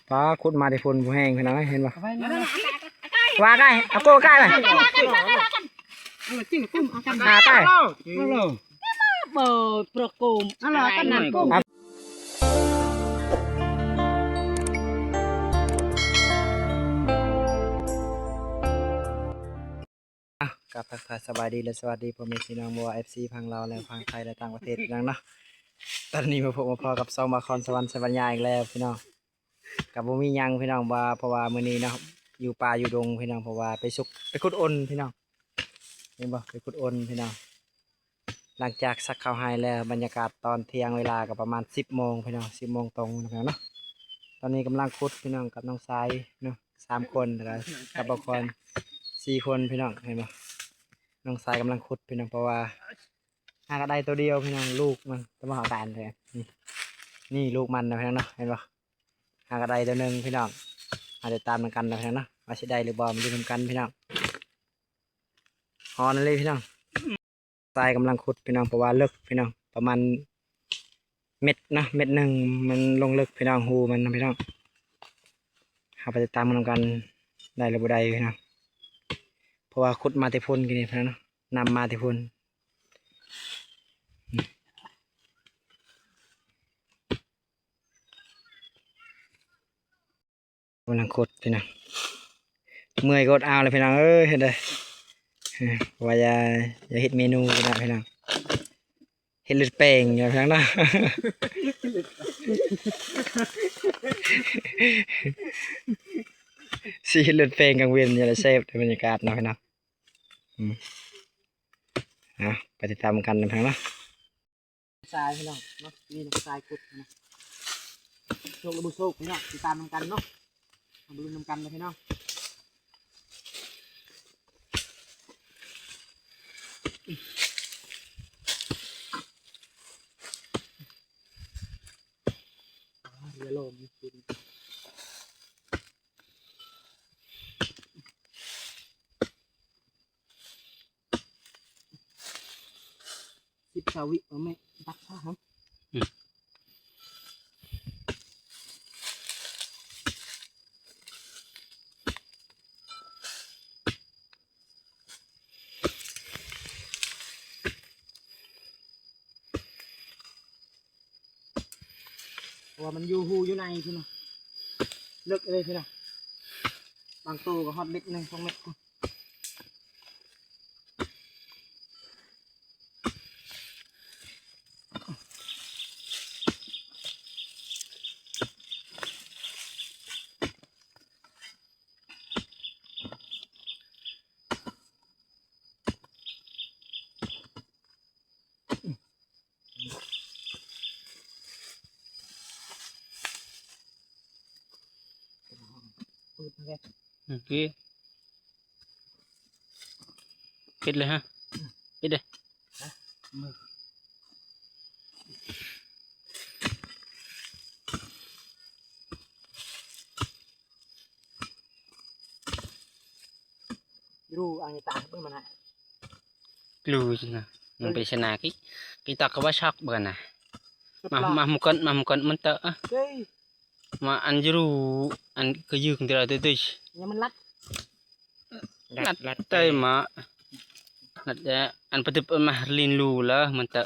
ປາ ຂຸດມາແຕ່ພຸ້ນບໍ່ແຮງພີ່ນ້ອງເອີຍ ເຫັນບໍ່? ວ່າໄກ ເອົາໂກ້ໃກ້ໄປ ເອີ ຈິ້ງກຸ້ມເອົາກັນ ຫາໃກ້ ເອົາໂລດ ບໍ່ປະໂກມ ເອົາໂລດ ອັນນັ້ນກຸ້ມ ອ່ະ ກະທັກທາຍສະບາຍດີ ແລະ ສະຫວັດດີພໍ່ແມ່ພີ່ນ້ອງ ບໍ່ວ່າເອັຟຊີຝັ່ງລາວ ແລະ ຝັ່ງໄທ ແລະ ຕ່າງປະເທດ ພີ່ນ້ອງເນາະ. ຕອນນີ້ມາພົບມາພໍ້ກັບຊ່ອງບ່າວຄອນສະຫວັນໄຊບັນຍາອີກແລ້ວພີ່ນ້ອງ. ກະບໍ່ມີຫຍັງພີ່ນ້ອງ ວ່າ ເພາະວ່າມື້ນີ້ເນາະ ຢູ່ປ່າຢູ່ດົງພີ່ນ້ອງ ເພາະວ່າໄປສຸກ ໄປຂຸດອົ່ນພີ່ນ້ອງ ເຫັນບໍ່? ໄປຂຸດອົ່ນພີ່ນ້ອງ. ຫຼັງຈາກສັກເຂົ້າໄຮ່ແລ້ວ ບັນຍາກາດຕອນທ່ຽງ ເວລາກໍປະມານສິບໂມງພີ່ນ້ອງ ສິບໂມງຕົງນະພີ່ນ້ອງເນາະ. ຕອນນີ້ກຳລັງຂຸດພີ່ນ້ອງ ກັບນ້ອງຊາຍເນາະ ສາມຄົນ ແລ້ວກໍກັບບ່າວຄອນ ສີ່ຄົນພີ່ນ້ອງ ເຫັນບໍ່? ນ້ອງຊາຍກຳລັງຂຸດພີ່ນ້ອງ ເພາະວ່າຫາກະໄດ້ໂຕດຽວພີ່ນ້ອງ ລູກມັນ ແຕ່ວ່າເອົາຕາຍແທ້ ນີ້ ນີ້ລູກມັນນະພີ່ນ້ອງເນາະ ເຫັນບໍ່? ຫາກະໄດ້ໂຕໜຶ່ງພີ່ນ້ອງ ມາຕິດຕາມນຳກັນນະພີ່ນ້ອງເນາະ ວ່າຊິໄດ້ຫຼືບໍ່ ມາຢູ່ນຳກັນພີ່ນ້ອງ. ຮອນເລີຍພີ່ນ້ອງ ຊາຍກຳລັງຂຸດພີ່ນ້ອງ ເພາະວ່າເລິກພີ່ນ້ອງ ປະມານເມັດນະ ເມັດໜຶ່ງ ມັນລົງເລິກພີ່ນ້ອງ ຮູມັນນະພີ່ນ້ອງ. ເຮົາໄປຕິດຕາມນຳກັນ ໄດ້ຫຼືບໍ່ໄດ້ພີ່ນ້ອງ ເພາະວ່າຂຸດມາແຕ່ພຸ້ນກີ້ນີ້ພີ່ນ້ອງ ນຳມາແຕ່ພຸ້ນ. ກຳລັງຂຸດພີ່ນ້ອງ ເມື່ອຍກໍອົດເອົາແຫຼະພີ່ນ້ອງເອີຍ ເຮັດໄດ້ ເອີ ວ່າຢ່າ ຢ່າເຮັດເມນູກໍໄດ້ພີ່ນ້ອງ ເຮັດເລືອດແປງຢູ່ພີ່ນ້ອງເນາະ ຊິເຮັດເລືອດແປງກາງເວັນນີ້ແຫຼະ ແຊບເດ້ບັນຍາກາດເນາະພີ່ນ້ອງ. ອືມ ເອົາ ໄປຕິດຕາມນຳກັນນະພີ່ນ້ອງເນາະ. ຊາຍພີ່ນ້ອງເນາະ ນີ້ນ້ອງຊາຍຂຸດນະ ໂຊກຫຼືບໍ່ໂຊກພີ່ນ້ອງ ຕິດຕາມນຳກັນເນາະ ເຮົາມາລຸ້ນນຳກັນເດີພີ່ນ້ອງ. ເຮືອໂລມ ສິບຊາວວິ ເອົາແມ່ ຕັກຊະຫັ້ນ ອືມ ເພາະວ່າມັນຢູ່ຮູຢູ່ໃນພຸ້ນນະ ເລິກເລີຍພຸ້ນນະ ບາງໂຕກໍຮອດເມັດໜຶ່ງ ສອງເມັດພຸ້ນ. ໂອເຄ ປິດເລີຍຮະ ປິດເລີຍ. ກລູອັນນີ້ຕາງເບິ່ງມັນນະ ກລູນະ ມັນເປັນຊະນາ ກິ ກິຕອກກະວ່າຊັອກເບິ່ງນະ ມາ ມາໝູ່ກ່ອນ ມາໝູ່ກ່ອນ ມັນເຕາະ ມາອັນກລູ ອັນກະຢືກເດລະ ເດ ເດ ຍັງມັນລັດ ລັດ ລັດເຕຍມາ ລັດ ອັນປະຕຶບ ອັນມາລິນລູລະ ມັນເຕາະ.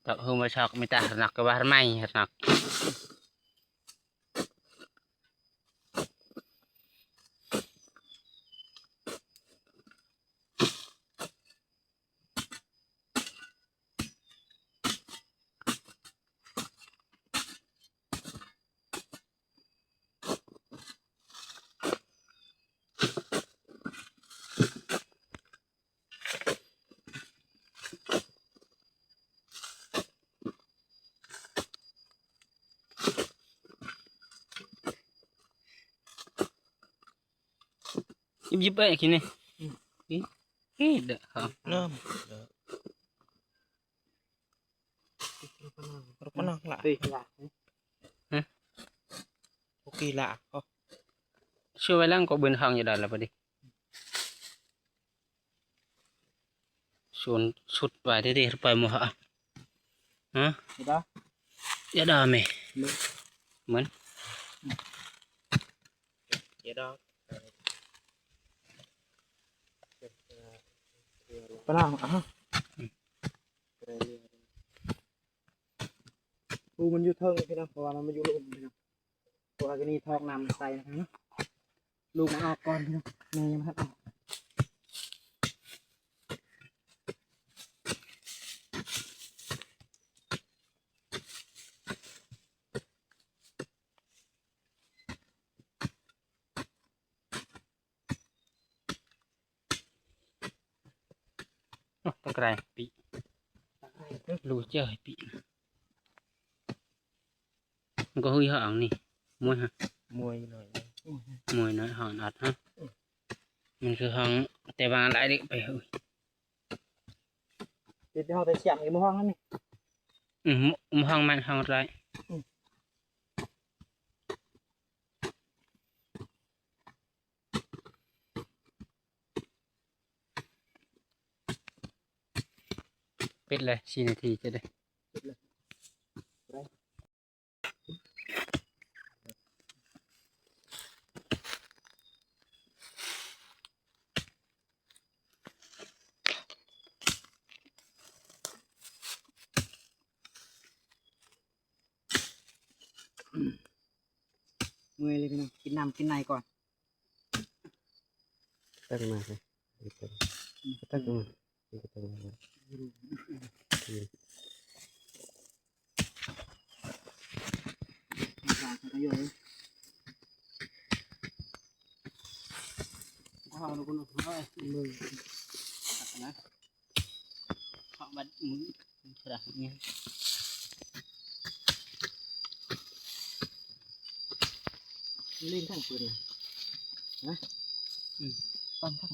ຕອກຫືມວ່າຊອກມີແຕ່ຮັກນອກກະວ່າໄໝຮັກນອກ. ຢິບໆ ເອີຍ ກິນນີ້ ອືມ ກິນ ກິນເດີ ເອົາ ນ້ຳ Ruk menang lah. Hah? Oke lah. Oh. Suwe lang ko bun hang ya dala padi. ໂດນຊຸດໄວ້ເດ້ໆ ໄປໝົດຫະ ຮະ ເຮັດດາ ຢ່າດ່າແມ່ ເບິ່ງ ມັນ ເຮັດດາ ປະນາງ ອະຮະ ອືມ ປູມັນຢູ່ເທິງພີ່ນ້ອງ ເພາະວ່າມັນມາຢູ່ລຸ່ມພີ່ນ້ອງ ເພາະວ່າກະນີ້ທອກນ້ຳໃສ່ນະພີ່ນ້ອງ ລູກມັນອອກກ່ອນພີ່ນ້ອງ ແມ່ຍັງບໍ່ທັນອອກ. ໂອ້ ຕະກະໄລປີ ຕະກະໄລ ລູກເຈົ້າໃຫ້ປີ ມັນກະຫຸຍຫ້ອງນີ້ ມວຍຮະ ມວຍໜ້ອຍ ມວຍໜ້ອຍຫ້ອງອັດຮະ ມັນຄືຫ້ອງ ແຕ່ວ່າຫຼາຍເດັກໄປຫຸຍ ຕິດຫ້ອງແຕ່ສຽມ ອີກບໍ່ຫ້ອງນັ້ນນີ້ ອືມ ຫ້ອງມັນຫ້ອງຫຼາຍ ອືມ. ປິດເລີຍ ສີ່ນາທີຈະໄດ້ ປິດເລີຍ ເມື່ອຍເລີຍພີ່ນ້ອງ ກິນນ້ຳກິນໃນກ່ອນ. ຕັກມາຊິ ຕັກມາ ຕັກມາ ເອົາລະ ເບິ່ງ ຕັກນະ. ເພາະວ່າມັນ ເພາະວ່າມັນ ເຫຼັ້ນທາງປືນນະ ຮະ ອືມ ປັນທາງ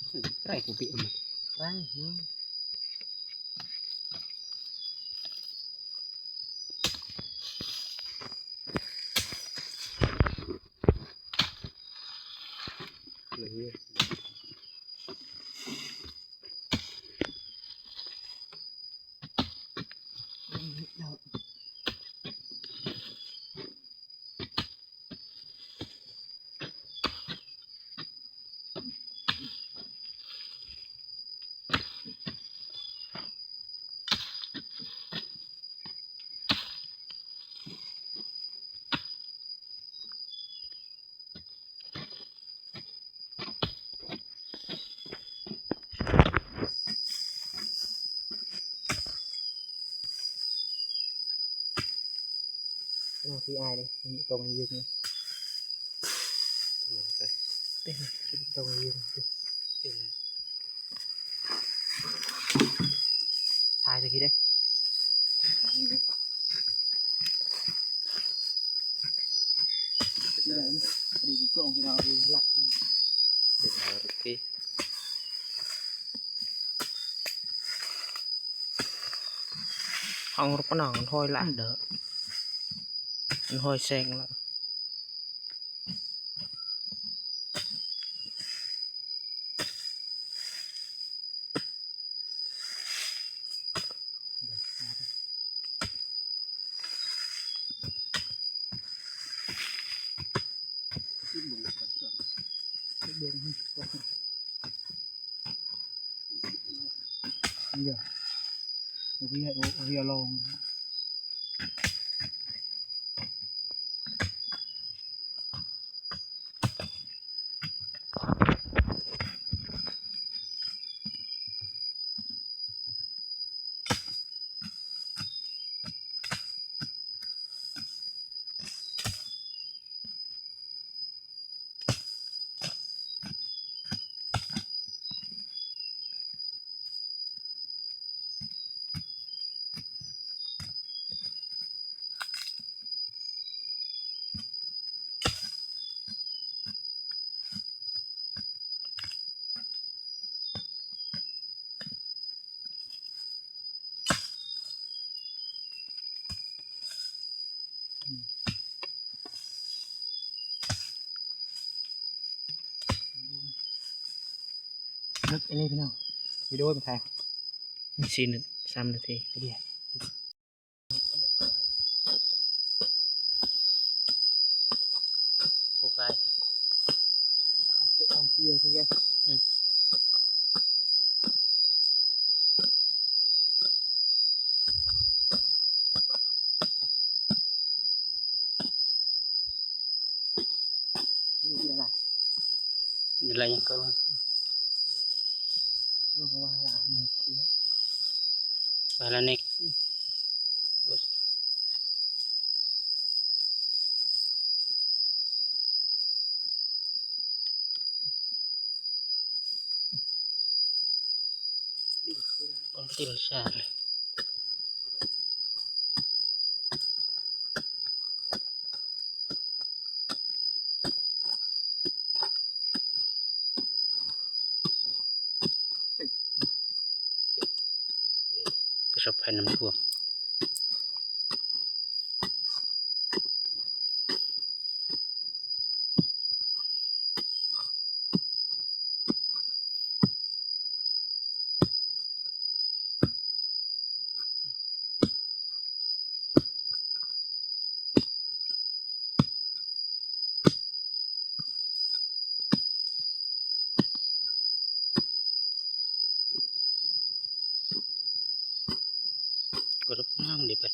ປືນ ໃກ້ກູປີເອົາມາ ໃກ້ ອ້າວ ພີ່ອາຍເດ້ ຕົງຢູ່ນີ້ ຕົງຢູ່ນີ້ ຖ່າຍຕະກີ້ເດ້ ເຮົາປະນາງມັນຫ້ອຍລະເດີ ມັນຫ້ອຍແຊງລະ. ເອີ ເຮົາລອງ. ເລິກອີ່ຫຼີພີ່ນ້ອງ ວິດີໂອມັນຖ່າຍ. ສີ່ນາທີ ສາມນາທີ ບໍ່ປານໃດ ອືມ ນີ້ກິນອະໄລ? ກິນອະໄລຫຍັງກໍ ມັນກໍວ່າລະ ວ່າລະເນັກ ປະສົບໄພນ້ຳຖ້ວມ. ກໍຕ້ອງໄດ້ໄປ.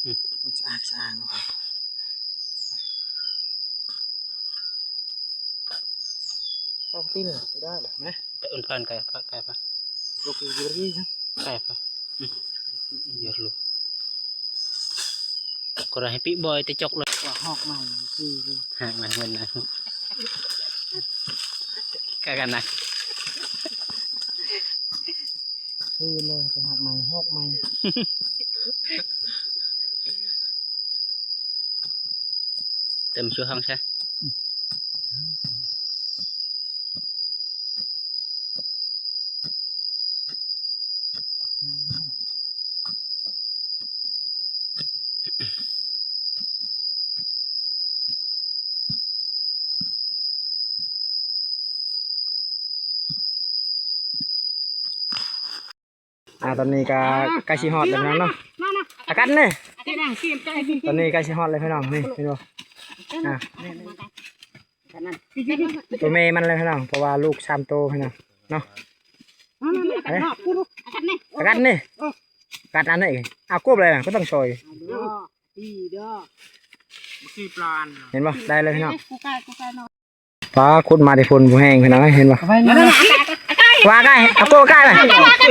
ອືມ ໂອ້ຍ ສະອາດ ສະອາດ. ເອົາຕີນໄປໄດ້ລະນະ ໄປອື່ນຜ່ານໄກ ໄກ ໄກ ໄກ ໄກ ອືມ ເຍອະລູກ ກໍໄດ້ໃຫ້ປິບອຍແຕ່ຈົກເລີຍ ວ່າຮອກໃໝ່ຄືເລີຍ ຮາກໃໝ່ເພິ່ນນະ ກະກັນນະ ຄືເລີຍ ໄປຮາກໃໝ່ ຮອກໃໝ່. ເຕີມຊົ່ວຫ້ອງຊະ ອ່າ ຕອນນີ້ກະໃກ້ຊິຮອດແລ້ວພີ່ນ້ອງເນາະ ອາກັນເດ້ ຕອນນີ້ໃກ້ຊິຮອດແລ້ວພີ່ນ້ອງ ນີ້ເຫັນບໍ່ ອ່າ ໂຕແມ່ມັນແລ້ວພີ່ນ້ອງ ເພາະວ່າລູກສາມໂຕພີ່ນ້ອງເນາະ ອາກັນນີ້ ອາກັນນີ້ ກັດອັນນີ້ ເອົາກົບເລີຍ ກໍຕ້ອງຊ່ອຍ ເຫັນບໍ່ ໄດ້ເລີຍພີ່ນ້ອງ. ປາ ຂຸດມາແຕ່ພຸ້ນ ບໍ່ແຫ້ງພີ່ນ້ອງເອີຍ ເຫັນບໍ່ ວ່າໄດ້ ເອົາໂປ້ໃກ້ໄປ ເອົາ ຈິ້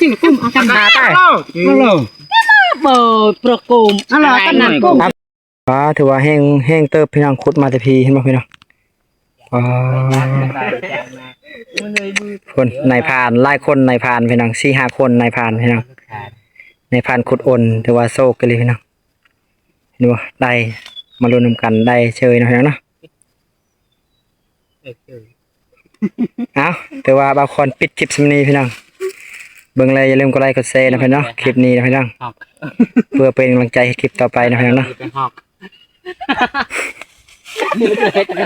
ງ ເອົາ ອັນນັ້ນ ປາ ຖືວ່າແຫ້ງ ແຫ້ງເຕີບພີ່ນ້ອງ ຂຸດມາແຕ່ພີ້ ເຫັນບໍ່ພີ່ນ້ອງ ປາ ຄົນ ນາຍພານ ຫຼາຍຄົນ ນາຍພານພີ່ນ້ອງ ສີ່ຫ້າຄົນ ນາຍພານພີ່ນ້ອງ ນາຍພານຂຸດອົນ ຖືວ່າໂຊກອີ່ຫຼີພີ່ນ້ອງ. ເຫັນບໍ່ ໄດ້ ມາລຸ້ນນຳກັນ ໄດ້ເຊີຍເນາະພີ່ນ້ອງເນາະ. ເອົາ ຖືວ່າບ່າວຄອນປິດຄລິບສ່ຳນີ້ພີ່ນ້ອງ ເບິ່ງແລ້ວຢ່າລືມກົດໄລກົດແຊເນາະພີ່ນ້ອງ ຄລິບນີ້ເນາະພີ່ນ້ອງ ເພື່ອເປັນກຳລັງໃຈໃຫ້ຄລິບຕໍ່ໄປເນາະພີ່ນ້ອງເນາະ.